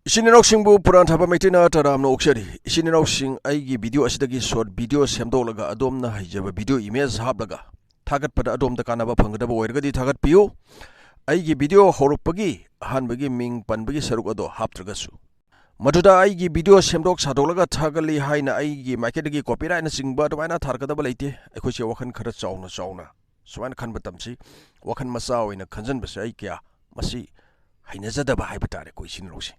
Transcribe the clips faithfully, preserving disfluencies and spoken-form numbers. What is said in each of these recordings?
ꯏꯆꯤꯟ ꯏꯅꯥꯎꯁꯤꯡꯕꯨ ꯄꯨꯔꯥꯟ ꯊꯥꯕ ꯃꯩꯇꯩꯅ ꯇꯔꯥꯝꯅ ꯑꯣꯛꯆꯔꯤ꯫ ꯏꯆꯤꯟ ꯏꯅꯥꯎꯁꯤꯡ, ꯑꯩꯒꯤ video ꯑꯁꯤꯗꯒꯤ short video ꯁꯦꯝꯗꯣꯛꯂꯒ ꯑꯗꯣꯝꯅ ꯍꯩꯖꯕ video image ꯍꯥꯞꯂꯒ ꯊꯥꯒꯠꯄꯗ ꯑꯗꯣꯝꯗ ꯀꯥꯟꯅꯕ ꯐꯪꯒꯗꯕ ꯑꯣꯏꯔꯒꯗꯤ ꯊꯥꯒꯠꯄꯤꯌꯨ꯫ ꯑꯩꯒꯤ video ꯍꯧꯔꯛꯄꯒꯤ ꯑꯍꯥꯟꯕꯒꯤ ꯃꯤꯡ ꯄꯟꯕꯒꯤ ꯁꯔꯨꯛ ꯑꯗꯣ ꯍꯥꯞꯇ꯭ꯔꯒꯁꯨ, ꯃꯗꯨꯗ ꯑꯩꯒꯤ video ꯁꯦꯝꯗꯣꯛ ꯁꯥꯗꯣꯛꯂꯒ ꯊꯥꯒꯠꯂꯤ ꯍꯥꯏꯅ ꯑꯩꯒꯤ ꯃꯥꯏꯀꯩꯗꯒꯤ copyrightꯅꯆꯤꯡꯕ ꯑꯗꯨꯃꯥꯏꯅ ꯊꯥꯔꯛꯀꯗꯕ ꯂꯩꯇꯦ꯫ ꯑꯩꯈꯣꯏꯁꯦ ꯋꯥꯈꯜ ꯈꯔ ꯆꯥꯎꯅ ꯆꯥꯎꯅ ꯁꯨꯃꯥꯏꯅ ꯈꯟꯕ ꯇꯝꯁꯤ꯫ ꯋꯥꯈꯜ ꯃꯆꯥ ꯑꯣꯏꯅ ꯈꯟꯖꯟꯕꯁꯦ ꯑꯩ ꯀꯌꯥ ꯃꯁꯤ ꯍꯩꯅꯖꯗꯕ ꯍꯥꯏꯕ ꯇꯥꯔꯦꯀꯣ, ꯏꯆꯤꯟ ꯏꯅꯥꯎꯁꯦ꯫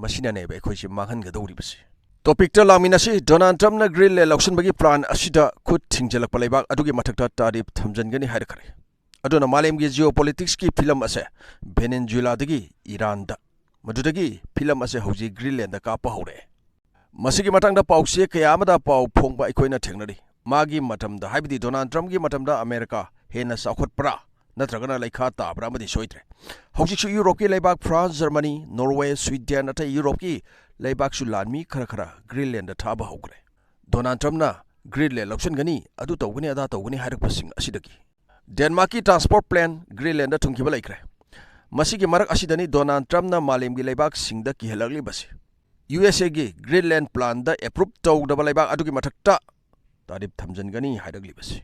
ꯃꯁꯤꯅꯅꯦꯕ ꯑꯩꯈꯣꯏꯁꯦ ꯃꯥꯡꯍꯟꯒꯗꯧꯔꯤꯕꯁꯦ꯫ Topicꯇ ꯂꯥꯛꯃꯤꯟꯅꯁꯤ꯫ ꯗꯣꯅꯥꯜꯗ ꯇ꯭ꯔꯝꯞꯅ ꯒ꯭ꯔꯤꯟꯂꯦꯟ ꯂꯧꯁꯤꯟꯕꯒꯤ plan ꯑꯁꯤꯗ ꯈꯨꯠ ꯊꯤꯡꯖꯤꯜꯂꯛꯄ ꯂꯩꯕꯥꯛ ꯑꯗꯨꯒꯤ ꯃꯊꯛꯇ tariff ꯊꯝꯖꯤꯟꯒꯅꯤ ꯍꯥꯏꯔꯛꯈ꯭ꯔꯦ꯫ ꯑꯗꯨꯅ ꯃꯥꯂꯦꯝꯒꯤ geopoliticsꯀꯤ ꯐꯤꯂꯝ ꯑꯁꯦ ꯚꯦꯅꯦꯟꯖꯨꯂꯥꯗꯒꯤ ꯏꯔꯥꯟꯗ, ꯃꯗꯨꯗꯒꯤ ꯐꯤꯂꯝ ꯑꯁꯦ ꯍꯧꯖꯤꯛ ꯒ꯭ꯔꯤꯟꯂꯦꯟꯗ ꯀꯥꯞꯄ ꯍꯧꯔꯛꯑꯦ꯫ ꯃꯁꯤꯒꯤ ꯃꯇꯥꯡꯗ ꯄꯥꯎꯆꯦ ꯀꯌꯥ ꯑꯃꯗ ꯄꯥꯎ ꯐꯣꯡꯕ ꯑꯩꯈꯣꯏꯅ ꯊꯦꯡꯅꯔꯤ꯫ ꯃꯥꯒꯤ ꯃꯇꯝꯗ, ꯍꯥꯏꯕꯗꯤ ꯗꯣꯅꯥꯜꯗ ꯇ꯭ꯔꯝꯞꯀꯤ ꯃꯇꯝꯗ ꯑꯃꯦꯔꯤꯀꯥ ꯍꯦꯟꯅ ꯆꯥꯎꯈꯠꯄ꯭ꯔꯥ ꯅꯠꯇ꯭ꯔꯒꯅ ꯂꯩꯈꯥ ꯇꯥꯕ꯭ꯔꯥ ꯑꯃꯗꯤ ꯁꯣꯏꯗ꯭ꯔꯦ꯫ ꯍꯧꯖꯤꯛꯁꯨ ꯌꯨꯔꯣꯞꯀꯤ ꯂꯩꯕꯥꯛ ꯐ꯭ꯔꯥꯟꯁ, ꯖꯔꯃꯅꯤ, ꯅꯣꯔꯋꯦ, ꯁ꯭ꯋꯤꯗꯦꯟ, ꯑꯇꯩ ꯌꯨꯔꯣꯞꯀꯤ ꯂꯩꯕꯥꯛꯁꯨ ꯂꯥꯟꯃꯤ ꯈꯔ ꯈꯔ ꯒ꯭ꯔꯤꯟꯂꯦꯟꯗ ꯊꯥꯕ ꯍꯧꯈ꯭ꯔꯦ꯫ ꯗꯣꯅꯥꯜꯗ ꯇ꯭ꯔꯝꯞꯅ ꯒ꯭ꯔꯤꯟꯂꯦꯟ ꯂꯧꯁꯤꯟꯒꯅꯤ, ꯑꯗꯨ ꯇꯧꯒꯅꯤ, ꯑꯗꯥ ꯇꯧꯒꯅꯤ ꯍꯥꯏꯔꯛꯄꯁꯤꯡ ꯑꯁꯤꯗꯒꯤ꯫ ꯗꯦꯟꯃꯥꯔꯛꯀꯤ transport plan ꯒ꯭ꯔꯤꯟꯂꯦꯟꯗ ꯊꯨꯡꯈꯤꯕ ꯂꯩꯈ꯭ꯔꯦ꯫ ꯃꯁꯤꯒꯤ ꯃꯔꯛ ꯑꯁꯤꯗꯅꯤ ꯗꯣꯅꯥꯜꯗ ꯇ꯭ꯔꯝꯞꯅ ꯃꯥꯂꯦꯝꯒꯤ ꯂꯩꯕꯥꯛꯁꯤꯡꯗ ꯀꯤꯍꯜꯂꯛꯂꯤꯕꯁꯤ꯫ USAꯒꯤ ꯒ꯭ꯔꯤꯟꯂꯦꯟ planꯗ approve ꯇꯧꯗꯕ ꯂꯩꯕꯥꯛ ꯑꯗꯨꯒꯤ ꯃꯊꯛꯇ tariff ꯊꯝꯖꯤꯟꯒꯅꯤ ꯍꯥꯏꯔꯛꯂꯤꯕꯁꯤ꯫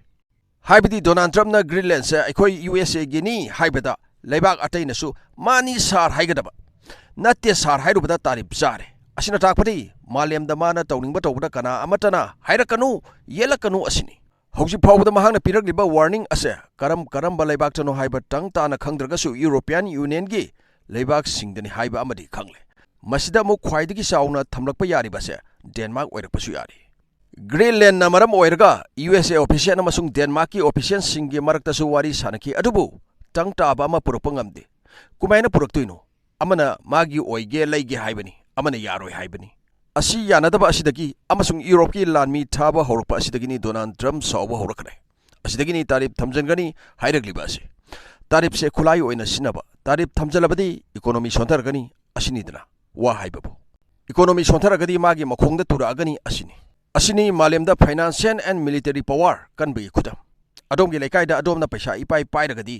ꯍꯥꯏꯕꯗꯤ ꯗꯣꯅꯥꯜꯗ ꯇ꯭ꯔꯝꯞꯅ ꯒ꯭ꯔꯤꯟꯂꯦꯟꯁꯦ ꯑꯩꯈꯣꯏ USAꯒꯤꯅꯤ ꯍꯥꯏꯕꯗ ꯂꯩꯕꯥꯛ ꯑꯇꯩꯅꯁꯨ "ꯃꯥꯅꯤ ꯁꯥꯔ" ꯍꯥꯏꯒꯗꯕ, "ꯅꯠꯇꯦ ꯁꯥꯔ" ꯍꯥꯏꯔꯨꯕꯗ tariff ꯆꯥꯔꯦ꯫ ꯑꯁꯤꯅ ꯇꯥꯛꯄꯗꯤ ꯃꯥꯂꯦꯝꯗ ꯃꯥꯅ ꯇꯧꯅꯤꯡꯕ ꯇꯧꯕꯗ ꯀꯅꯥ ꯑꯃꯠꯇꯅ ꯍꯥꯏꯔꯛꯀꯅꯨ, ꯌꯦꯠꯂꯛꯀꯅꯨ ꯑꯁꯤꯅꯤ꯫ ꯍꯧꯖꯤꯛ ꯐꯥꯎꯕꯗ ꯃꯍꯥꯛꯅ ꯄꯤꯔꯛꯂꯤꯕ warning ꯑꯁꯦ ꯀꯔꯝ ꯀꯔꯝꯕ ꯂꯩꯕꯥꯛꯇꯅꯣ ꯍꯥꯏꯕ ꯇꯪ ꯇꯥꯅ ꯈꯪꯗ꯭ꯔꯒꯁꯨ European Unionꯒꯤ ꯂꯩꯕꯥꯛꯁꯤꯡꯗꯅꯤ ꯍꯥꯏꯕ ꯑꯃꯗꯤ ꯈꯪꯂꯦ꯫ ꯃꯁꯤꯗ ꯑꯃꯨꯛ ꯈ꯭ꯋꯥꯏꯗꯒꯤ ꯆꯥꯎꯅ ꯊꯝꯂꯛꯄ ꯌꯥꯔꯤꯕꯁꯦ ꯗꯦꯟꯃꯥꯔꯛ ꯑꯣꯏꯔꯛꯄꯁꯨ ꯌꯥꯔꯤ꯫ ꯒ꯭ꯔꯤꯟꯂꯦꯟꯅ ꯃꯔꯝ ꯑꯣꯏꯔꯒ USA official ꯑꯃꯁꯨꯡ ꯗꯦꯟꯃꯥꯔꯛꯀꯤ officialꯁꯤꯡꯒꯤ ꯃꯔꯛꯇꯁꯨ ꯋꯥꯔꯤ ꯁꯥꯅꯈꯤ, ꯑꯗꯨꯕꯨ ꯇꯪ ꯇꯥꯕ ꯑꯃ ꯄꯨꯔꯛꯄ ꯉꯝꯗꯦ꯫ ꯀꯃꯥꯏꯅ ꯄꯨꯔꯛꯇꯣꯏꯅꯣ? ꯑꯃꯅ ꯃꯥꯒꯤ ꯑꯣꯏꯒꯦ ꯂꯩꯒꯦ ꯍꯥꯏꯕꯅꯤ, ꯑꯃꯅ ꯌꯥꯔꯣꯏ ꯍꯥꯏꯕꯅꯤ꯫ ꯑꯁꯤ ꯌꯥꯅꯗꯕ ꯑꯁꯤꯗꯒꯤ ꯑꯃꯁꯨꯡ ꯌꯨꯔꯣꯞꯀꯤ ꯂꯥꯟꯃꯤ ꯊꯥꯕ ꯍꯧꯔꯛꯄ ꯑꯁꯤꯗꯒꯤꯅꯤ ꯗꯣꯅꯥꯜꯗ ꯇ꯭ꯔꯝꯞ ꯁꯥꯎꯕ ꯍꯧꯔꯛꯈ꯭ꯔꯦ꯫ ꯑꯁꯤꯗꯒꯤꯅꯤ tariff ꯊꯝꯖꯤꯟꯒꯅꯤ ꯍꯥꯏꯔꯛꯂꯤꯕ ꯑꯁꯤ꯫ Tariffꯁꯦ ꯈꯨꯠꯂꯥꯏ ꯑꯣꯏꯅ ꯁꯤꯖꯤꯟꯅꯕ, tariff ꯊꯝꯖꯤꯜꯂꯕꯗꯤ economy ꯁꯣꯟꯊꯔꯛꯀꯅꯤ ꯑꯁꯤꯅꯤꯗꯅ꯫ ꯋꯥ ꯍꯥꯏꯕꯕꯨ, economy ꯁꯣꯟꯊꯔꯒꯗꯤ ꯃꯥꯒꯤ ꯃꯈꯣꯡꯗ ꯇꯨꯔꯛꯑꯒꯅꯤ ꯑꯁꯤꯅꯤ꯫ ꯑꯁꯤꯅꯤ ꯃꯥꯂꯦꯝꯗ financial and military power ꯀꯟꯕꯒꯤ ꯈꯨꯗꯝ꯫ ꯑꯗꯣꯝꯒꯤ ꯂꯩꯀꯥꯏꯗ ꯑꯗꯣꯝꯅ ꯄꯩꯁꯥ ꯏꯄꯥꯏ ꯄꯥꯏꯔꯒꯗꯤ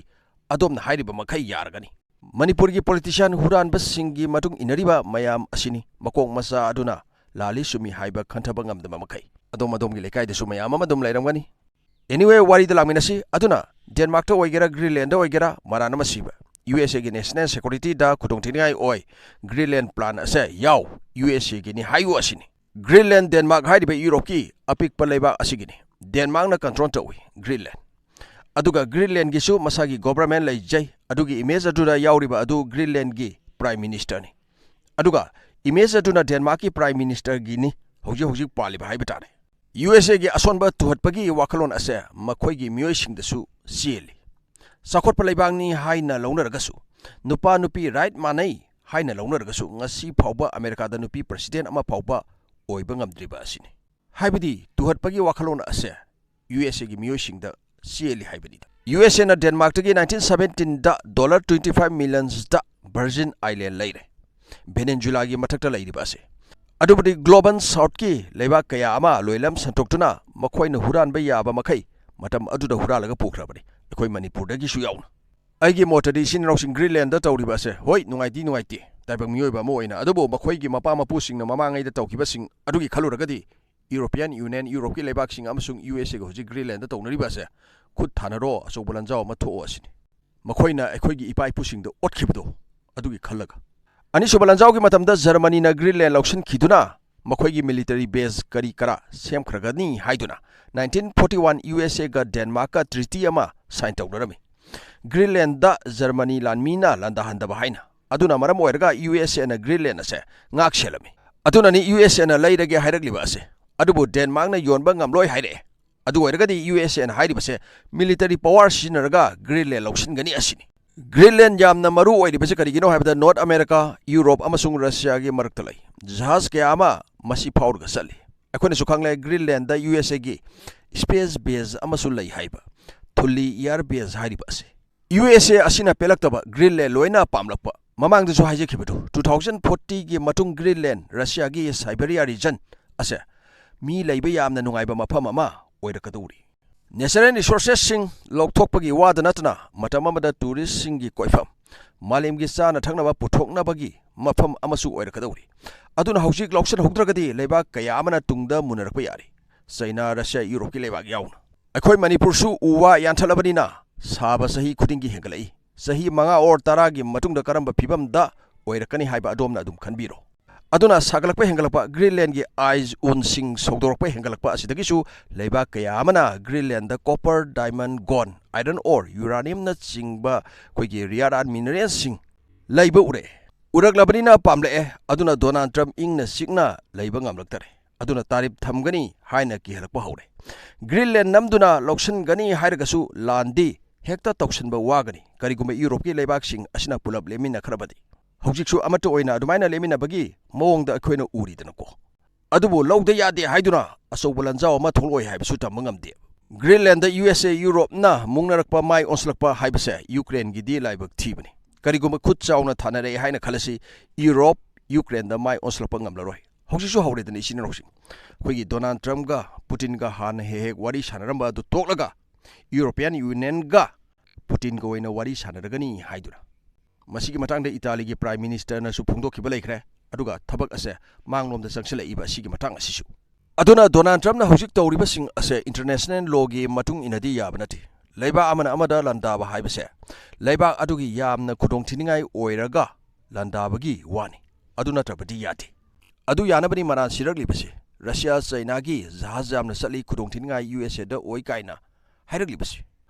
ꯑꯗꯣꯝꯅ ꯍꯥꯏꯔꯤꯕ ꯃꯈꯩ ꯌꯥꯔꯒꯅꯤ꯫ ꯃꯅꯤꯄꯨꯔꯒꯤ ꯄꯣꯂꯤꯇꯤꯁꯤꯌꯥꯟ ꯍꯨꯔꯥꯟꯕꯁꯤꯡꯒꯤ ꯃꯇꯨꯡ ꯏꯟꯅꯔꯤꯕ ꯃꯌꯥꯝ ꯑꯁꯤꯅꯤ꯫ ꯃꯀꯣꯛ ꯃꯆꯥ ꯑꯗꯨꯅ ꯂꯥꯜꯂꯤ ꯆꯨꯝꯃꯤ ꯍꯥꯏꯕ ꯈꯟꯊꯕ ꯉꯝꯗꯕ ꯃꯈꯩ꯫ ꯑꯗꯣꯝ ꯑꯗꯣꯝꯒꯤ ꯂꯩꯀꯥꯏꯗꯁꯨ ꯃꯌꯥꯝ ꯑꯃ ꯑꯗꯨꯝ ꯂꯩꯔꯝꯒꯅꯤ꯫ Anyway, ꯋꯥꯔꯤꯗ ꯂꯥꯛꯃꯤꯟꯅꯁꯤ꯫ ꯑꯗꯨꯅ ꯗꯦꯟꯃꯥꯔꯛꯇ ꯑꯣꯏꯒꯦꯔꯥ, ꯒ꯭ꯔꯤꯟꯂꯦꯟꯗ ꯑꯣꯏꯒꯦꯔꯥ, ꯃꯔꯥꯟ ꯑꯃ ꯁꯤꯕ, ꯌꯨ ꯑꯦꯁ ꯑꯦꯒꯤ ꯅꯦꯁꯅꯦꯜ ꯁꯦꯀ꯭ꯌꯨꯔꯤꯇꯤꯗ ꯈꯨꯗꯣꯡꯊꯤꯅꯤꯡꯉꯥꯏ ꯑꯣꯏ꯫ ꯒ꯭ꯔꯤꯟꯂꯦꯟ ꯄ꯭ꯂꯥꯟ ꯑꯁꯦ ꯌꯥꯎ, ꯌꯨ ꯑꯦꯁ ꯑꯦꯒꯤꯅꯤ ꯍꯥꯏꯌꯨ ꯑꯁꯤꯅꯤ꯫ ꯒ꯭ꯔꯤꯟꯂꯦꯟ ꯗꯦꯟꯃꯥꯔꯛ ꯍꯥꯏꯔꯤꯕ ꯌꯨꯔꯣꯞꯀꯤ ꯑꯄꯤꯛꯄ ꯂꯩꯕꯥꯛ ꯑꯁꯤꯒꯤꯅꯤ꯫ ꯗꯦꯟꯃꯥꯔꯛꯅ ꯀꯟꯇ꯭ꯔꯣꯜ ꯇꯧꯏ ꯒ꯭ꯔꯤꯟꯂꯦꯟ꯫ ꯑꯗꯨꯒ ꯒ꯭ꯔꯤꯟꯂꯦꯟꯒꯤꯁꯨ ꯃꯁꯥꯒꯤ ꯒꯣꯚꯔꯟꯃꯦꯟꯠ ꯂꯩꯖꯩ꯫ ꯑꯗꯨꯒꯤ ꯏꯃꯦꯖ ꯑꯗꯨꯗ ꯌꯥꯎꯔꯤꯕ ꯑꯗꯨ ꯒ꯭ꯔꯤꯟꯂꯦꯟꯒꯤ ꯄ꯭ꯔꯥꯏꯝ ꯃꯤꯅꯤꯁꯇꯔꯅꯤ꯫ ꯑꯗꯨꯒ ꯏꯃꯦꯖ ꯑꯗꯨꯅ ꯗꯦꯟꯃꯥꯔꯛꯀꯤ ꯄ꯭ꯔꯥꯏꯝ ꯃꯤꯅꯤꯁꯇꯔꯒꯤꯅꯤ ꯍꯧꯖꯤꯛ ꯍꯧꯖꯤꯛ ꯄꯥꯜꯂꯤꯕ ꯍꯥꯏꯕ ꯇꯥꯔꯦ꯫ ꯌꯨ ꯑꯦꯁ ꯑꯦꯒꯤ ꯑꯁꯣꯟꯕ ꯇꯨꯍꯠꯄꯒꯤ ꯋꯥꯈꯜꯂꯣꯟ ꯑꯁꯦ ꯃꯈꯣꯏꯒꯤ ꯃꯤꯑꯣꯏꯁꯤꯡꯗꯁꯨ ꯆꯦꯜꯂꯤ꯫ ꯆꯥꯎꯈꯠꯄ ꯂꯩꯕꯥꯛꯅꯤ ꯍꯥꯏꯅ ꯂꯧꯅꯔꯒꯁꯨ, ꯅꯨꯄꯥ ꯅꯨꯄꯤ ꯔꯥꯏꯠ ꯃꯥꯟꯅꯩ ꯍꯥꯏꯅ ꯂꯧꯅꯔꯒꯁꯨ, ꯉꯁꯤ ꯐꯥꯎꯕ ꯑꯃꯦꯔꯤꯀꯥꯗ ꯅꯨꯄꯤ ꯄ꯭ꯔꯦꯁꯤꯗꯦꯟꯠ ꯑꯃ ꯐꯥꯎꯕ ꯑꯣꯏꯕ ꯉꯝꯗ꯭ꯔꯤꯕ ꯑꯁꯤꯅꯤ꯫ ꯍꯥꯏꯕꯗꯤ ꯇꯨꯍꯠꯄꯒꯤ ꯋꯥꯈꯜꯂꯣꯟ ꯑꯁꯦ ꯌꯨ ꯑꯦꯁ ꯑꯦꯒꯤ ꯃꯤꯑꯣꯏꯁꯤꯡꯗ ꯆꯦꯜꯂꯤ ꯍꯥꯏꯕꯅꯤꯗ꯫ ꯌꯨ ꯑꯦꯁ ꯑꯦꯅ ꯗꯦꯟꯃꯥꯔꯛꯇꯒꯤ ꯅꯥꯏꯟꯇꯤꯟ ꯁꯕꯦꯟꯇꯤꯟꯗ ꯗꯣꯂꯔ ꯇ꯭ꯋꯦꯟꯇꯤ ꯐꯥꯏꯚ ꯃꯤꯂꯤꯌꯟꯁꯇ ꯚꯔꯖꯤꯟ ꯑꯥꯏꯂꯦꯟ ꯂꯩꯔꯦ, ꯚꯦꯅꯦꯟꯖꯨꯂꯥꯒꯤ ꯃꯊꯛꯇ ꯂꯩꯔꯤꯕ ꯑꯁꯦ꯫ ꯑꯗꯨꯕꯨꯗꯤ ꯒ꯭ꯂꯣꯕꯜ ꯁꯥꯎꯠꯀꯤ ꯂꯩꯕꯥꯛ ꯀꯌꯥ ꯑꯃ ꯂꯣꯏꯂꯝ ꯁꯟꯗꯣꯛꯇꯨꯅ ꯃꯈꯣꯏꯅ ꯍꯨꯔꯥꯟꯕ ꯌꯥꯕ ꯃꯈꯩ ꯃꯇꯝ ꯑꯗꯨꯗ ꯍꯨꯔꯥꯜꯂꯒ ꯄꯨꯈ꯭ꯔꯕꯅꯤ, ꯑꯩꯈꯣꯏ ꯃꯅꯤꯄꯨꯔꯗꯒꯤꯁꯨ ꯌꯥꯎꯅ꯫ ꯑꯩꯒꯤ ꯃꯣꯠꯇꯗꯤ ꯏꯆꯤꯟ ꯏꯅꯥꯎꯁꯤꯡ ꯒ꯭ꯔꯤꯟꯂꯦꯟꯗ ꯇꯧꯔꯤꯕ ꯑꯁꯦ, ꯍꯣꯏ, ꯅꯨꯡꯉꯥꯏꯗꯤ ꯅꯨꯡꯉꯥꯏꯇꯦ, ꯇꯥꯏꯕꯪ ꯃꯤꯑꯣꯏꯕ ꯑꯃ ꯑꯣꯏꯅ, ꯑꯗꯨꯕꯨ ꯃꯈꯣꯏꯒꯤ ꯃꯄꯥ ꯃꯄꯨꯁꯤꯡꯅ ꯃꯃꯥꯡꯉꯩꯗ ꯇꯧꯈꯤꯕꯁꯤꯡ ꯑꯗꯨꯒꯤ ꯈꯜꯂꯨꯔꯒꯗꯤ, ꯌꯨꯔꯣꯄꯤꯌꯥꯟ ꯌꯨꯅꯤꯌꯟ, ꯌꯨꯔꯣꯞꯀꯤ ꯂꯩꯕꯥꯛꯁꯤꯡ ꯑꯃꯁꯨꯡ ꯌꯨ ꯑꯦꯁ ꯑꯦꯒ ꯍꯧꯖꯤꯛ ꯒ꯭ꯔꯤꯟꯂꯦꯟꯗ ꯇꯧꯅꯔꯤꯕ ꯑꯁꯦ, ꯈꯨꯠ ꯊꯥꯅꯔꯣ, ꯑꯆꯧꯕ ꯂꯥꯟꯖꯥꯎ ꯑꯃ ꯊꯣꯛꯑꯣ ꯑꯁꯤꯅꯤ꯫ ꯃꯈꯣꯏꯅ ꯑꯩꯈꯣꯏꯒꯤ ꯏꯄꯥ ꯏꯄꯨꯁꯤꯡꯗ ꯑꯣꯠꯈꯤꯕꯗꯣ, ꯑꯗꯨꯒꯤ ꯈꯜꯂꯒ꯫ ꯑꯅꯤꯁꯨꯕ ꯂꯥꯟꯖꯥꯎꯒꯤ ꯃꯇꯝꯗ ꯖꯔꯃꯅꯤꯅ ꯒ꯭ꯔꯤꯟꯂꯦꯟ ꯂꯧꯁꯤꯟꯈꯤꯗꯨꯅ ꯃꯈꯣꯏꯒꯤ ꯃꯤꯂꯤꯇꯔꯤ ꯕꯦꯖ ꯀꯔꯤ ꯀꯔꯥ ꯁꯦꯝꯈ꯭ꯔꯒꯅꯤ ꯍꯥꯏꯗꯨꯅ nineteen forty one U S ꯑꯦꯒ ꯗꯦꯟꯃꯥꯔꯛꯀ ꯇ꯭ꯔꯤꯇꯤ ꯑꯃ ꯁꯥꯏꯟ ꯇꯧꯅꯔꯝꯃꯤ, ꯒ꯭ꯔꯤꯟꯂꯦꯟꯗ ꯖꯔꯃꯅꯤ ꯂꯥꯟꯃꯤꯅ ꯂꯥꯟꯗꯥꯍꯟꯗꯕ ꯍꯥꯏꯅ꯫ ꯑꯗꯨꯅ ꯃꯔꯝ ꯑꯣꯏꯔꯒ ꯌꯨ ꯑꯦꯁ ꯑꯦꯅ ꯒ꯭ꯔꯤꯟꯂꯦꯟ ꯑꯁꯦ ꯉꯥꯛ ꯁꯦꯜꯂꯝꯃꯤ꯫ ꯑꯗꯨꯅꯅꯤ ꯌꯨ ꯑꯦꯁ ꯑꯦꯅ ꯂꯩꯔꯒꯦ ꯍꯥꯏꯔꯛꯂꯤꯕ ꯑꯁꯦ꯫ ꯑꯗꯨꯕꯨ ꯗꯦꯟꯃꯥꯔꯛꯅ ꯌꯣꯟꯕ ꯉꯝꯂꯣꯏ ꯍꯥꯏꯔꯛꯑꯦ꯫ ꯑꯗꯨ ꯑꯣꯏꯔꯒꯗꯤ ꯌꯨ ꯑꯦꯁ ꯑꯦꯅ ꯍꯥꯏꯔꯤꯕꯁꯦ ꯃꯤꯂꯤꯇꯔꯤ ꯄꯋꯥꯔ ꯁꯤꯖꯤꯟꯅꯔꯒ ꯒ꯭ꯔꯤꯟꯂꯦꯟ ꯂꯧꯁꯤꯟꯒꯅꯤ ꯑꯁꯤꯅꯤ꯫ ꯒ꯭ꯔꯤꯟꯂꯦꯟ ꯌꯥꯝꯅ ꯃꯔꯨ ꯑꯣꯏꯔꯤꯕꯁꯦ ꯀꯔꯤꯒꯤꯅꯣ ꯍꯥꯏꯕꯗ ꯅꯣꯔꯠ ꯑꯃꯦꯔꯤꯀꯥ, ꯌꯨꯔꯣꯞ ꯑꯃꯁꯨꯡ ꯔꯁꯤꯌꯥꯒꯤ ꯃꯔꯛꯇ ꯂꯩ꯫ ꯖꯍꯥꯖ ꯀꯌꯥ ꯑꯃ ꯃꯁꯤ ꯐꯥꯎꯔꯒ ꯆꯠꯂꯤ꯫ ꯑꯩꯈꯣꯏꯅꯁꯨ ꯈꯪꯂꯦ ꯒ꯭ꯔꯤꯟꯂꯦꯟꯗ ꯌꯨ ꯑꯦꯁ ꯑꯦꯒꯤ ꯁ꯭ꯄꯦꯁ ꯕꯦꯖ ꯑꯃꯁꯨ ꯂꯩ ꯍꯥꯏꯕ, ꯊꯨꯜꯂꯤ ꯏꯌꯥꯔ ꯕꯦꯖ ꯍꯥꯏꯔꯤꯕ ꯑꯁꯤ꯫ ꯌꯨ ꯑꯦꯁ ꯑꯦ ꯑꯁꯤꯅ ꯄꯦꯜꯂꯛꯇꯕ ꯒ꯭ꯔꯤꯟꯂꯦꯟ ꯂꯣꯏꯅ ꯄꯥꯝꯂꯛꯄ꯫ ꯃꯃꯥꯡꯗꯁꯨ ꯍꯥꯏꯖꯈꯤꯕꯗꯨ, ꯇꯨ ꯊꯥꯎꯖꯟ ꯐꯣꯔꯇꯤꯒꯤ ꯃꯇꯨꯡ ꯒ꯭ꯔꯤꯟꯂꯦꯟ ꯔꯁꯤꯌꯥꯒꯤ ꯁꯥꯏꯕꯦꯔꯤꯌꯥ ꯔꯤꯖꯟ ꯑꯁꯦ ꯃꯤ ꯂꯩꯕ ꯌꯥꯝꯅ ꯅꯨꯡꯉꯥꯏꯕ ꯃꯐꯝ ꯑꯃ ꯑꯣꯏꯔꯛꯀꯗꯧꯔꯤ꯫ Natural resourcesꯁꯤꯡ ꯂꯧꯊꯣꯛꯄꯒꯤ ꯋꯥꯗ ꯅꯠꯇꯅ ꯃꯇꯝ ꯑꯃꯗ touristꯁꯤꯡꯒꯤ ꯀꯣꯏꯐꯝ, ꯃꯥꯂꯦꯝꯒꯤ ꯆꯥꯅ ꯊꯛꯅꯕ ꯄꯨꯊꯣꯛꯅꯕꯒꯤ ꯃꯐꯝ ꯑꯃꯁꯨ ꯑꯣꯏꯔꯛꯀꯗꯧꯔꯤ꯫ ꯑꯗꯨꯅ ꯍꯧꯖꯤꯛ ꯂꯧꯁꯤꯟꯍꯧꯗ꯭ꯔꯒꯗꯤ ꯂꯩꯕꯥꯛ ꯀꯌꯥ ꯑꯃꯅ ꯇꯨꯡꯗ ꯃꯨꯟꯅꯔꯛꯄ ꯌꯥꯔꯤ꯫ ꯆꯩꯅꯥ, ꯔꯁꯤꯌꯥ, ꯌꯨꯔꯣꯞꯀꯤ ꯂꯩꯕꯥꯛ ꯌꯥꯎꯅ꯫ ꯑꯩꯈꯣꯏ ꯃꯅꯤꯄꯨꯔꯁꯨ ꯎ ꯋꯥ ꯌꯥꯟꯊꯠꯂꯕꯅꯤꯅ ꯁꯥꯕ ꯆꯍꯤ ꯈꯨꯗꯤꯡꯒꯤ ꯍꯦꯟꯒꯠꯂꯛꯏ꯫ ꯆꯍꯤ ꯃꯉꯥ or ꯇꯔꯥꯒꯤ ꯃꯇꯨꯡꯗ ꯀꯔꯝꯕ ꯐꯤꯕꯝꯗ ꯑꯣꯏꯔꯛꯀꯅꯤ ꯍꯥꯏꯕ ꯑꯗꯣꯝꯅ ꯑꯗꯨꯝ ꯈꯟꯕꯤꯔꯣ꯫ ꯑꯗꯨꯅ ꯁꯥꯒꯠꯂꯛꯄ ꯍꯦꯟꯒꯠꯂꯛꯄ, Greenlandꯒꯤ ice ꯎꯟꯁꯤꯡ ꯁꯧꯗꯣꯔꯛꯄ ꯍꯦꯟꯒꯠꯂꯛꯄ ꯑꯁꯤꯗꯒꯤꯁꯨ ꯂꯩꯕꯥꯛ ꯀꯌꯥ ꯑꯃꯅ Greenlandꯗ copper, diamond, gold, iron ore, uraniumꯅꯆꯤꯡꯕ ꯑꯩꯈꯣꯏꯒꯤ rare earth mineralꯁꯤꯡ ꯂꯩꯕ ꯎꯔꯛꯑꯦ꯫ ꯎꯔꯛꯂꯕꯅꯤꯅ ꯄꯥꯝꯂꯛꯑꯦ꯫ ꯑꯗꯨꯅ ꯗꯣꯅꯥꯜꯗ ꯇ꯭ꯔꯝꯞ ꯏꯪꯅ ꯆꯤꯛꯅ ꯂꯩꯕ ꯉꯝꯂꯛꯇꯔꯦ꯫ ꯑꯗꯨꯅ ꯇꯥꯔꯤꯐ ꯊꯝꯒꯅꯤ ꯍꯥꯏꯅ ꯀꯤꯍꯜꯂꯛꯄ ꯍꯧꯔꯦ꯫ Greenland ꯅꯝꯗꯨꯅ ꯂꯧꯁꯤꯟꯒꯅꯤ ꯍꯥꯏꯔꯒꯁꯨ ꯂꯥꯟꯗꯤ ꯍꯦꯛꯇ ꯇꯧꯁꯤꯟꯕ ꯋꯥꯒꯅꯤ꯫ ꯀꯔꯤꯒꯨꯝꯕ ꯌꯨꯔꯣꯞꯀꯤ ꯂꯩꯕꯥꯛꯁꯤꯡ ꯑꯁꯤꯅ ꯄꯨꯂꯞ ꯂꯦꯞꯃꯤꯟꯅꯈ꯭ꯔꯕꯗꯤ꯫ ꯍꯧꯖꯤꯛꯁꯨ ꯑꯃꯠꯇ ꯑꯣꯏꯅ ꯑꯗꯨꯃꯥꯏꯅ ꯂꯦꯞꯃꯤꯟꯅꯕꯒꯤ ꯃꯑꯣꯡꯗ ꯑꯩꯈꯣꯏꯅ ꯎꯔꯤꯗꯅꯀꯣ꯫ ꯑꯗꯨꯕꯨ ꯂꯧꯗ ꯌꯥꯗꯦ ꯍꯥꯏꯗꯨꯅ ꯑꯆꯧꯕ ꯂꯥꯟꯖꯥꯎ ꯑꯃ ꯊꯣꯛꯂꯛꯑꯣꯏ ꯍꯥꯏꯕꯁꯨ ꯇꯝꯕ ꯉꯝꯗꯦ꯫ Greenlandꯗ USA, ꯌꯨꯔꯣꯞꯅ ꯃꯨꯛꯅꯔꯛꯄ, ꯃꯥꯏ ꯑꯣꯟꯁꯤꯜꯂꯛꯄ ꯍꯥꯏꯕꯁꯦ ꯌꯨꯀ꯭ꯔꯦꯟꯒꯤꯗꯤ ꯂꯥꯏꯕꯛ ꯊꯤꯕꯅꯤ꯫ ꯀꯔꯤꯒꯨꯝꯕ ꯈꯨꯠ ꯆꯥꯎꯅ ꯊꯥꯅꯔꯛꯑꯦ ꯍꯥꯏꯅ ꯈꯜꯂꯁꯤ, ꯌꯨꯔꯣꯞ ꯌꯨꯀ꯭ꯔꯦꯟꯗ ꯃꯥꯏ ꯑꯣꯟꯁꯤꯜꯂꯛꯄ ꯉꯝꯂꯔꯣꯏ꯫ ꯍꯧꯖꯤꯛꯁꯨ ꯍꯧꯔꯦꯗꯅ, ꯏꯆꯤꯟ ꯏꯅꯥꯎꯁꯤꯡ꯫ ꯑꯩꯈꯣꯏꯒꯤ ꯗꯣꯅꯥꯜꯗ ꯇ꯭ꯔꯝꯞꯒ ꯄꯨꯇꯤꯟꯒ ꯍꯥꯟꯅ ꯍꯦꯛ ꯍꯦꯛ ꯋꯥꯔꯤ ꯁꯥꯟꯅꯔꯝꯕ ꯑꯗꯨ ꯇꯣꯛꯂꯒ European Unionꯒ ꯄꯨꯇꯤꯟꯒ ꯑꯣꯏꯅ ꯋꯥꯔꯤ ꯁꯥꯟꯅꯔꯒꯅꯤ ꯍꯥꯏꯗꯨꯅ꯫ ꯃꯁꯤꯒꯤ ꯃꯇꯥꯡꯗ ꯏꯇꯥꯂꯤꯒꯤ Prime Ministerꯅꯁꯨ ꯐꯣꯡꯗꯣꯛꯈꯤꯕ ꯂꯩꯈ꯭ꯔꯦ꯫ ꯑꯗꯨꯒ ꯊꯕꯛ ꯑꯁꯦ ꯃꯥꯡꯂꯣꯝꯗ ꯆꯪꯁꯤꯜꯂꯛꯏꯕ ꯑꯁꯤꯒꯤ ꯃꯇꯥꯡ ꯑꯁꯤꯁꯨ꯫ ꯑꯗꯨꯅ ꯗꯣꯅꯥꯜꯗ ꯇ꯭ꯔꯝꯞꯅ ꯍꯧꯖꯤꯛ ꯇꯧꯔꯤꯕꯁꯤꯡ ꯑꯁꯦ international lawꯒꯤ ꯃꯇꯨꯡ ꯏꯟꯅꯗꯤ ꯌꯥꯕ ꯅꯠꯇꯦ꯫ ꯂꯩꯕꯥꯛ ꯑꯃꯅ ꯑꯃꯗ ꯂꯥꯟꯗꯥꯕ ꯍꯥꯏꯕꯁꯦ ꯂꯩꯕꯥꯛ ꯑꯗꯨꯒꯤ ꯌꯥꯝꯅ ꯈꯨꯗꯣꯡꯊꯤꯅꯤꯡꯉꯥꯏ ꯑꯣꯏꯔꯒ ꯂꯥꯟꯗꯥꯕꯒꯤ ꯋꯥꯅꯤ꯫ ꯑꯗꯨ ꯅꯠꯇ꯭ꯔꯕꯗꯤ ꯌꯥꯗꯦ꯫ ꯑꯗꯨ ꯌꯥꯅꯕꯅꯤ ꯃꯔꯥꯟ ꯁꯤꯔꯛꯂꯤꯕꯁꯦ꯫ ꯔꯁꯤꯌꯥ, ꯆꯩꯅꯥꯒꯤ ꯖꯍꯥꯖ ꯌꯥꯝꯅ ꯆꯠꯂꯤ, ꯈꯨꯗꯣꯡꯊꯤꯅꯤꯡꯉꯥꯏ USAꯗ ꯑꯣꯏ ꯀꯥꯏꯅ ꯍꯥꯏꯔꯛꯂꯤꯕꯁꯦ꯫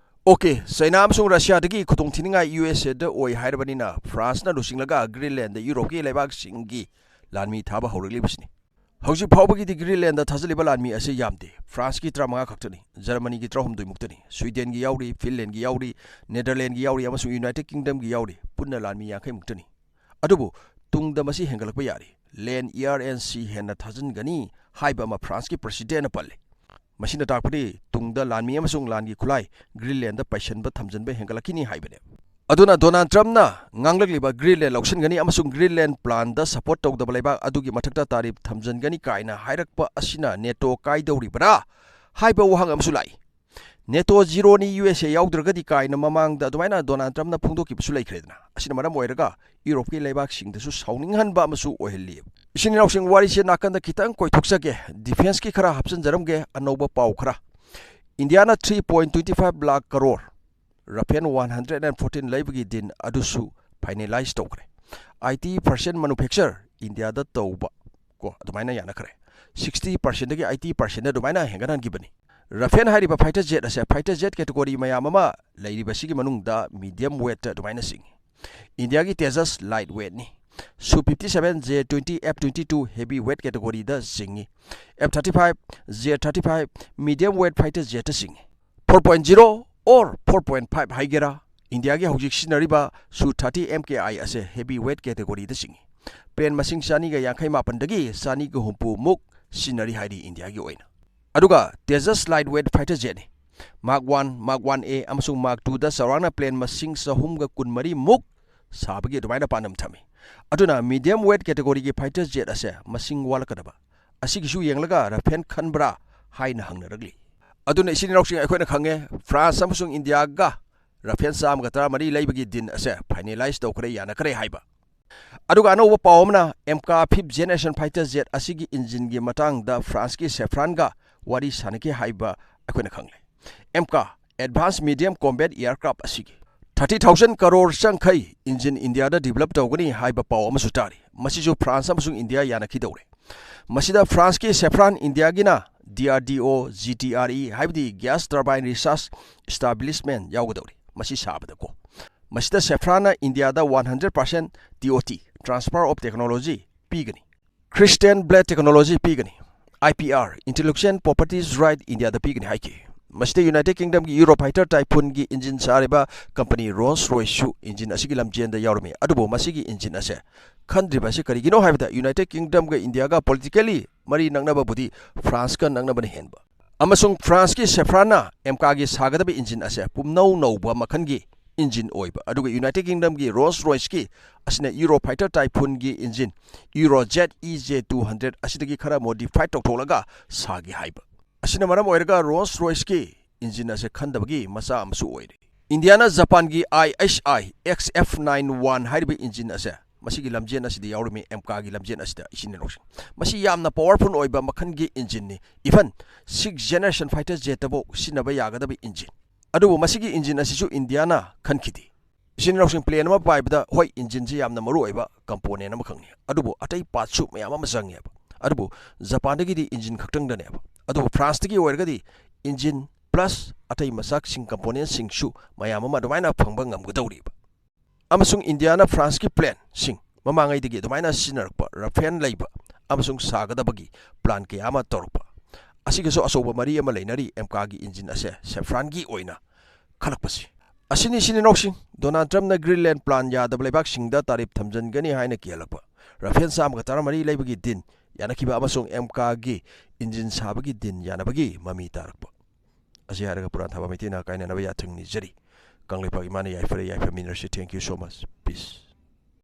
OK, ꯆꯩꯅꯥ ꯑꯃꯁꯨꯡ ꯔꯁꯤꯌꯥꯗꯒꯤ ꯈꯨꯗꯣꯡꯊꯤꯅꯤꯡꯉꯥꯏ USAꯗ ꯑꯣꯏ ꯍꯥꯏꯔꯕꯅꯤꯅ ꯐ꯭ꯔꯥꯟꯁꯅ ꯂꯨꯆꯤꯡꯂꯒ Greenlandꯗ ꯌꯨꯔꯣꯞꯀꯤ ꯂꯩꯕꯥꯛꯁꯤꯡꯒꯤ ꯂꯥꯟꯃꯤ ꯊꯥꯕ ꯍꯧꯔꯛꯂꯤꯕꯁꯤꯅꯤ꯫ ꯍꯧꯖꯤꯛ ꯐꯥꯎꯕꯒꯤꯗꯤ Greenlandꯗ ꯊꯥꯖꯤꯜꯂꯤꯕ ꯂꯥꯟꯃꯤ ꯑꯁꯤ ꯌꯥꯝꯗꯦ꯫ ꯐ꯭ꯔꯥꯟꯁꯀꯤ ꯇꯔꯥꯃꯉꯥ ꯈꯛꯇꯅꯤ, ꯖꯔꯃꯅꯤꯒꯤ ꯇꯔꯥꯍꯨꯝꯗꯣꯏ ꯃꯨꯛꯇꯅꯤ, ꯁ꯭ꯋꯤꯗꯦꯟꯒꯤ ꯌꯥꯎꯔꯤ, ꯐꯤꯟꯂꯦꯟꯒꯤ ꯌꯥꯎꯔꯤ, ꯅꯦꯗꯔꯂꯦꯟꯒꯤ ꯌꯥꯎꯔꯤ ꯑꯃꯁꯨꯡ United Kingdomꯒꯤ ꯌꯥꯎꯔꯤ꯫ ꯄꯨꯟꯅ ꯂꯥꯟꯃꯤ ꯌꯥꯡꯈꯩ ꯃꯨꯛꯇꯅꯤ꯫ ꯑꯗꯨꯕꯨ ꯇꯨꯡꯗ ꯃꯁꯤ ꯍꯦꯟꯒꯠꯂꯛꯄ ꯌꯥꯔꯤ꯫ Land, air and sea ꯍꯦꯟꯅ ꯊꯥꯖꯤꯟꯒꯅꯤ ꯍꯥꯏꯕ ꯑꯃ ꯐ꯭ꯔꯥꯟꯁꯀꯤ Presidentꯅ ꯄꯜꯂꯤ꯫ ꯃꯁꯤꯅ ꯇꯥꯛꯄꯗꯤ ꯇꯨꯡꯗ ꯂꯥꯟꯃꯤ ꯑꯃꯁꯨꯡ ꯂꯥꯟꯒꯤ ꯈꯨꯠꯂꯥꯏ Greenlandꯗ ꯄꯩꯁꯟꯕ ꯊꯝꯖꯤꯟꯕ ꯍꯦꯟꯒꯠꯂꯛꯈꯤꯅꯤ ꯍꯥꯏꯕꯅꯤ꯫ ꯑꯗꯨꯅ ꯗꯣꯅꯥꯜꯗ ꯇ꯭ꯔꯝꯞꯅ ꯉꯥꯡꯂꯛꯂꯤꯕ Greenland ꯂꯧꯁꯤꯟꯒꯅꯤ ꯑꯃꯁꯨꯡ Greenland planꯗ support ꯇꯧꯗꯕ ꯂꯩꯕꯥꯛ ꯑꯗꯨꯒꯤ ꯃꯊꯛꯇ ꯇꯥꯔꯤꯐ ꯊꯝꯖꯤꯟꯒꯅꯤ ꯀꯥꯏꯅ ꯍꯥꯏꯔꯛꯄ ꯑꯁꯤꯅ NATO ꯀꯥꯏꯗꯧꯔꯤꯕ꯭ꯔꯥ ꯍꯥꯏꯕ ꯋꯥꯍꯪ ꯑꯃꯁꯨ ꯂꯥꯛꯏ꯫ NATO zeroꯅꯤ, USA ꯌꯥꯎꯗ꯭ꯔꯒꯗꯤ ꯀꯥꯏꯅ ꯃꯃꯥꯡꯗ ꯑꯗꯨꯃꯥꯏꯅ ꯗꯣꯅꯥꯜꯗ ꯇ꯭ꯔꯝꯞꯅ ꯐꯣꯡꯗꯣꯛꯈꯤꯕꯁꯨ ꯂꯩꯈ꯭ꯔꯦꯗꯅ꯫ ꯑꯁꯤꯅ ꯃꯔꯝ ꯑꯣꯏꯔꯒ ꯌꯨꯔꯣꯞꯀꯤ ꯂꯩꯕꯥꯛꯁꯤꯡꯗꯁꯨ ꯁꯥꯎꯅꯤꯡꯍꯟꯕ ꯑꯃꯁꯨ ꯑꯣꯏꯍꯜꯂꯤ꯫ ꯏꯆꯤꯟ ꯏꯅꯥꯎꯁꯤꯡ, ꯋꯥꯔꯤꯁꯦ ꯅꯥꯀꯟꯗ ꯈꯤꯇꯪ ꯀꯣꯏꯊꯣꯛꯆꯒꯦ, ꯗꯤꯐꯦꯟꯁꯀꯤ ꯈꯔ ꯍꯥꯞꯆꯤꯟꯖꯔꯝꯒꯦ꯫ ꯑꯅꯧꯕ ꯄꯥꯎ ꯈꯔ, ꯏꯟꯗꯤꯌꯥꯅ three point twenty five lakh crore ꯔꯐꯦꯜ one hundred and fourteen ꯂꯩꯕꯒꯤ ꯗꯤꯜ ꯑꯗꯨꯁꯨ ꯐꯥꯏꯅꯦꯂꯥꯏꯖ ꯇꯧꯈ꯭ꯔꯦ꯫ ꯑꯥꯏ ꯇꯤ ꯄꯥꯔꯁꯦꯟ ꯃꯦꯅꯨꯐꯦꯛꯆꯔ ꯏꯟꯗꯤꯌꯥꯗ ꯇꯧꯕ ꯀꯣ ꯑꯗꯨꯃꯥꯏꯅ ꯌꯥꯅꯈ꯭ꯔꯦ꯫ ꯁꯤꯛꯁꯇꯤ ꯄꯥꯔꯁꯦꯟꯗꯒꯤ ꯑꯥꯏ ꯇꯤ ꯄꯥꯔꯁꯦꯟ ꯑꯗꯨꯃꯥꯏꯅ ꯍꯦꯟꯒꯠꯍꯟꯈꯤꯕꯅꯤ꯫ ꯔꯐꯦꯜ ꯍꯥꯏꯔꯤꯕ ꯐꯥꯏꯇꯔ ꯖꯦꯠ ꯑꯁꯦ ꯐꯥꯏꯇꯔ ꯖꯦꯠ ꯀꯦꯇꯦꯒꯣꯔꯤ ꯃꯌꯥꯝ ꯑꯃ ꯂꯩꯔꯤꯕꯁꯤꯒꯤ ꯃꯅꯨꯡꯗ ꯃꯤꯗꯤꯌꯝ ꯋꯦꯠꯇ ꯑꯗꯨꯃꯥꯏꯅ ꯆꯤꯡꯏ꯫ ꯏꯟꯗꯤꯌꯥꯒꯤ ꯇꯦꯖꯁ ꯂꯥꯏꯠ ꯋꯦꯠꯅꯤ꯫ ꯁꯨ fifty seven, J twenty, F twenty two heavy weight categoryꯗ ꯆꯤꯡꯏ꯫ F thirty five, J thirty five medium weight fighter jetꯇ ꯆꯤꯡꯏ꯫ Four point zero or four point five ꯍꯥꯏꯒꯦꯔꯥ, ꯏꯟꯗꯤꯌꯥꯒꯤ ꯍꯧꯖꯤꯛ ꯁꯤꯖꯤꯟꯅꯔꯤꯕ ꯁꯨ thirty M K I ꯑꯁꯦ heavy weight categoryꯗ ꯆꯤꯡꯏ꯫ ꯄ꯭ꯂꯦꯟ ꯃꯁꯤꯡ ꯆꯅꯤꯒ ꯌꯥꯡꯈꯩ ꯃꯥꯄꯟꯗꯒꯤ ꯆꯅꯤꯒ ꯍꯨꯝꯐꯨ ꯃꯨꯛ ꯁꯤꯖꯤꯟꯅꯔꯤ ꯍꯥꯏꯔꯤ ꯏꯟꯗꯤꯌꯥꯒꯤ ꯑꯣꯏꯅ꯫ ꯑꯗꯨꯒ ꯇꯦꯖꯁ ꯂꯥꯏꯠ ꯋꯦꯠ ꯐꯥꯏꯇꯔ ꯖꯦꯠꯅꯤ꯫ ꯃꯥꯛ ꯋꯥꯟ, ꯃꯥꯛ ꯋꯥꯟ ꯑꯦ ꯑꯃꯁꯨꯡ ꯃꯥꯛ ꯇꯨꯗ ꯆꯥꯎꯔꯥꯛꯅ ꯄ꯭ꯂꯦꯟ ꯃꯁꯤꯡ ꯆꯍꯨꯝꯒ ꯀꯨꯟꯃꯔꯤ ꯃꯨꯛ ꯁꯥꯕꯒꯤ ꯑꯗꯨꯃꯥꯏꯅ ꯄꯥꯟꯗꯝ ꯊꯝꯃꯤ꯫ ꯑꯗꯨꯅ ꯃꯤꯗꯤꯌꯝ ꯋꯦꯠ ꯀꯦꯇꯦꯒꯣꯔꯤꯒꯤ ꯐꯥꯏꯇꯔ ꯖꯦꯠ ꯑꯁꯦ ꯃꯁꯤꯡ ꯋꯥꯠꯂꯛꯀꯗꯕ ꯑꯁꯤꯒꯤꯁꯨ ꯌꯦꯡꯂꯒ ꯔꯐꯦꯜ ꯈꯟꯕ꯭ꯔꯥ ꯍꯥꯏꯅ ꯍꯪꯅꯔꯛꯂꯤ꯫ ꯑꯗꯨꯅ ꯏꯆꯤꯟ ꯏꯅꯥꯎꯁꯤꯡ, ꯑꯩꯈꯣꯏꯅ ꯈꯪꯉꯦ, ꯐ꯭ꯔꯥꯟꯁ ꯑꯃꯁꯨꯡ ꯏꯟꯗꯤꯌꯥꯒ ꯔꯐꯦꯜ ꯆꯥꯝꯃꯒ ꯇꯔꯥꯃꯔꯤ ꯂꯩꯕꯒꯤ ꯗꯤꯜ ꯑꯁꯦ ꯐꯥꯏꯅꯦꯂꯥꯏꯖ ꯇꯧꯈ꯭ꯔꯦ, ꯌꯥꯅꯈ꯭ꯔꯦ ꯍꯥꯏꯕ꯫ ꯑꯗꯨꯒ ꯑꯅꯧꯕ ꯄꯥꯎ ꯑꯃꯅ, ꯑꯦꯝꯀꯥ fifth generation fighter jet ꯑꯁꯤꯒꯤ ꯏꯟꯖꯤꯟꯒꯤ ꯃꯇꯥꯡꯗ ꯐ꯭ꯔꯥꯟꯁꯀꯤ ꯁꯦꯐ꯭ꯔꯥꯟꯒ ꯋꯥꯔꯤ ꯁꯥꯟꯅꯈꯤ ꯍꯥꯏꯕ ꯑꯩꯈꯣꯏꯅ ꯈꯪꯂꯦ꯫ ꯑꯦꯝꯀꯥ, Advanced Medium Combat Aircraft ꯑꯁꯤꯒꯤ thirty thousand ꯀꯔꯣꯔ ꯆꯪꯈꯩ ꯏꯟꯖꯤꯟ ꯏꯟꯗꯤꯌꯥꯗ ꯗꯤꯕꯦꯂꯞ ꯇꯧꯒꯅꯤ ꯍꯥꯏꯕ ꯄꯥꯎ ꯑꯃꯁꯨ ꯇꯥꯔꯤ꯫ ꯃꯁꯤꯁꯨ ꯐ꯭ꯔꯥꯟꯁ ꯑꯃꯁꯨꯡ ꯏꯟꯗꯤꯌꯥ ꯌꯥꯅꯈꯤꯗꯧꯔꯦ꯫ ꯃꯁꯤꯗ ꯐ꯭ꯔꯥꯟꯁꯀꯤ ꯁꯦꯐ꯭ꯔꯥꯟ, ꯏꯟꯗꯤꯌꯥꯒꯤꯅ D R D O, G T R E, ꯍꯥꯏꯕꯗꯤ Gas Turbine Research Establishment ꯌꯥꯎꯒꯗꯧꯔꯤ꯫ ꯃꯁꯤ ꯁꯥꯕꯗꯀꯣ꯫ ꯃꯁꯤꯗ ꯁꯦꯐ꯭ꯔꯥꯟꯅ ꯏꯟꯗꯤꯌꯥꯗ one hundred percent T O T, Transfer of Technology, ꯄꯤꯒꯅꯤ꯫ Crystal Blade Technology ꯄꯤꯒꯅꯤ꯫ I P R, Intellectual Properties Right, ꯏꯟꯗꯤꯌꯥꯗ ꯄꯤꯒꯅꯤ ꯍꯥꯏꯈꯤ꯫ ꯃꯁꯤꯗ ꯌꯨꯅꯥꯏꯇꯦꯗ ꯀꯤꯡꯗꯝꯒꯤ ꯌꯨꯔꯣ ꯐꯥꯏꯇꯔ ꯇꯥꯏꯐꯨꯟꯒꯤ ꯏꯟꯖꯤꯟ ꯁꯥꯔꯤꯕ ꯀꯝꯄꯅꯤ ꯔꯣꯜꯁ ꯔꯣꯏꯁꯁꯨ ꯏꯟꯖꯤꯟ ꯑꯁꯤꯒꯤ ꯂꯝꯖꯦꯟꯗ ꯌꯥꯎꯔꯝꯃꯤ꯫ ꯑꯗꯨꯕꯨ ꯃꯁꯤꯒꯤ ꯏꯟꯖꯤꯟ ꯑꯁꯦ ꯈꯟꯗ꯭ꯔꯤꯕ ꯑꯁꯤ ꯀꯔꯤꯒꯤꯅꯣ ꯍꯥꯏꯕꯗ, ꯌꯨꯅꯥꯏꯇꯦꯗ ꯀꯤꯡꯗꯝꯒ ꯏꯟꯗꯤꯌꯥꯒ ꯄꯣꯂꯤꯇꯤꯀꯦꯜꯂꯤ ꯃꯔꯤ ꯅꯛꯅꯕꯕꯨꯗꯤ ꯐ꯭ꯔꯥꯟꯁꯀ ꯅꯛꯅꯕꯅ ꯍꯦꯟꯕ꯫ ꯑꯃꯁꯨꯡ ꯐ꯭ꯔꯥꯟꯁꯀꯤ ꯁꯦꯐ꯭ꯔꯥꯟꯅ ꯑꯦꯝꯀꯥꯒꯤ ꯁꯥꯒꯗꯕ ꯏꯟꯖꯤꯟ ꯑꯁꯦ ꯄꯨꯝꯅꯧ ꯅꯧꯕ ꯃꯈꯜꯒꯤ ꯏꯟꯖꯤꯟ ꯑꯣꯏꯕ, ꯑꯗꯨꯒ ꯌꯨꯅꯥꯏꯇꯦꯗ ꯀꯤꯡꯗꯝꯒꯤ ꯔꯣꯜꯁ ꯔꯣꯏꯁꯀꯤ ꯑꯁꯤꯅ ꯌꯨꯔꯣ ꯐꯥꯏꯇꯔ ꯇꯥꯏꯐꯨꯟꯒꯤ engine Euro jet E J two hundred ꯑꯁꯤꯗꯒꯤ ꯈꯔ ꯃꯣꯗꯤꯐꯥꯏ ꯇꯧꯊꯣꯛꯂꯒ ꯁꯥꯒꯦ ꯍꯥꯏꯕ꯫ ꯑꯁꯤꯅ ꯃꯔꯝ ꯑꯣꯏꯔꯒ ꯔꯣꯜꯁ ꯔꯣꯏꯁꯀꯤ ꯏꯟꯖꯤꯟ ꯑꯁꯦ ꯈꯟꯗꯕꯒꯤ ꯃꯆꯥꯛ ꯑꯃꯁꯨ ꯑꯣꯏꯔꯤ꯫ ꯏꯟꯗꯤꯌꯥꯅ ꯖꯄꯥꯟꯒꯤ ꯑꯥꯏ ꯑꯩꯆ ꯑꯥꯏ ꯑꯦꯛꯁ ꯑꯦꯐ ꯅꯥꯏꯟ ꯋꯥꯟ ꯍꯥꯏꯔꯤꯕ ꯏꯟꯖꯤꯟ ꯑꯁꯦ ꯃꯁꯤꯒꯤ ꯂꯝꯖꯦꯟ ꯑꯁꯤꯗ ꯌꯥꯎꯔꯝꯃꯤ, ꯑꯦꯝꯀꯥꯒꯤ ꯂꯝꯖꯦꯟ ꯑꯁꯤꯗ, ꯏꯆꯤꯟ ꯏꯅꯥꯎꯁꯤꯡ꯫ ꯃꯁꯤ ꯌꯥꯝꯅ ꯄꯋꯥꯔꯐꯨꯜ ꯑꯣꯏꯕ ꯃꯈꯜꯒꯤ ꯏꯟꯖꯤꯟꯅꯤ꯫ Even sixth generation fighter jetꯇꯐꯥꯎ ꯁꯤꯖꯤꯟꯅꯕ ꯌꯥꯒꯗꯕ ꯏꯟꯖꯤꯟ꯫ ꯑꯗꯨꯕꯨ ꯃꯁꯤꯒꯤ ꯏꯟꯖꯤꯟ ꯑꯁꯤꯁꯨ ꯏꯟꯗꯤꯌꯥꯅ ꯈꯟꯈꯤꯗꯦ꯫ ꯏꯆꯤꯟ ꯏꯅꯥꯎꯁꯤꯡ, plane ꯑꯃ ꯄꯥꯏꯕꯗ, ꯍꯣꯏ, ꯏꯟꯖꯤꯟꯁꯤ ꯌꯥꯝꯅ ꯃꯔꯨ ꯑꯣꯏꯕ component ꯑꯃꯈꯛꯅꯤ, ꯑꯗꯨꯕꯨ ꯑꯇꯩ partꯁꯨ ꯃꯌꯥꯝ ꯑꯃ ꯆꯪꯉꯦꯕ꯫ ꯑꯗꯨꯕꯨ ꯖꯄꯥꯟꯗꯒꯤꯗꯤ ꯏꯟꯖꯤꯟ ꯈꯛꯇꯪꯗꯅꯦꯕ꯫ ꯑꯗꯨꯕꯨ ꯐ꯭ꯔꯥꯟꯁꯇꯒꯤ ꯑꯣꯏꯔꯒꯗꯤ ꯏꯟꯖꯤꯟ plus ꯑꯇꯩ ꯃꯆꯥꯛꯁꯤꯡ, componentꯁꯤꯡꯁꯨ ꯃꯌꯥꯝ ꯑꯃ ꯑꯗꯨꯃꯥꯏꯅ ꯐꯪꯕ ꯉꯝꯒꯗꯧꯔꯤꯕ꯫ ꯑꯃꯁꯨꯡ ꯏꯟꯗꯤꯌꯥꯅ ꯐ꯭ꯔꯥꯟꯁꯀꯤ planeꯁꯤꯡ ꯃꯃꯥꯡꯉꯩꯗꯒꯤ ꯑꯗꯨꯃꯥꯏꯅ ꯁꯤꯖꯤꯟꯅꯔꯛꯄ, ꯔꯥꯐꯦꯜ ꯂꯩꯕ ꯑꯃꯁꯨꯡ ꯁꯥꯒꯗꯕꯒꯤ plan ꯀꯌꯥ ꯑꯃ ꯇꯧꯔꯛꯄ ꯑꯁꯤꯒꯁꯨ ꯑꯆꯧꯕ ꯃꯔꯤ ꯑꯃ ꯂꯩꯅꯔꯤ ꯑꯦꯝꯀꯥꯒꯤ ꯏꯟꯖꯤꯟ ꯑꯁꯦ ꯁꯦꯐ꯭ꯔꯥꯟꯒꯤ ꯑꯣꯏꯅ ꯈꯜꯂꯛꯄꯁꯤ꯫ ꯑꯁꯤꯅꯤ, ꯏꯆꯤꯟ ꯏꯅꯥꯎꯁꯤꯡ, ꯗꯣꯅꯥꯜꯗ ꯇ꯭ꯔꯝꯞꯅ Greenland plan ꯌꯥꯗꯕ ꯂꯩꯕꯥꯛꯁꯤꯡꯗ ꯇꯥꯔꯤꯐ ꯊꯝꯖꯤꯟꯒꯅꯤ ꯍꯥꯏꯅ ꯀꯤꯍꯜꯂꯛꯄ, ꯔꯥꯐꯦꯜ ꯆꯥꯝꯃꯒ ꯇꯔꯥꯃꯔꯤ ꯂꯩꯕꯒꯤ ꯗꯤꯟ ꯌꯥꯅꯈꯤꯕ ꯑꯃꯁꯨꯡ ꯑꯦꯝꯀꯥꯒꯤ ꯏꯟꯖꯤꯟ ꯁꯥꯕꯒꯤ ꯗꯤꯟ ꯌꯥꯅꯕꯒꯤ ꯃꯃꯤ ꯇꯥꯔꯛꯄ꯫ ꯑꯁꯤ ꯍꯥꯏꯔꯒ ꯄꯨꯔꯥꯟ ꯊꯥꯕ ꯃꯩꯇꯩꯅ ꯀꯥꯏꯅꯅꯕ ꯌꯥꯊꯪ ꯅꯤꯖꯔꯤ꯫ ꯀꯪꯂꯩꯄꯥꯛ ꯏꯃꯥꯅ ꯌꯥꯏꯐꯔꯦ, ꯌꯥꯏꯐꯃꯤꯟꯅꯔꯁꯤ꯫ Thank you so much. Peace.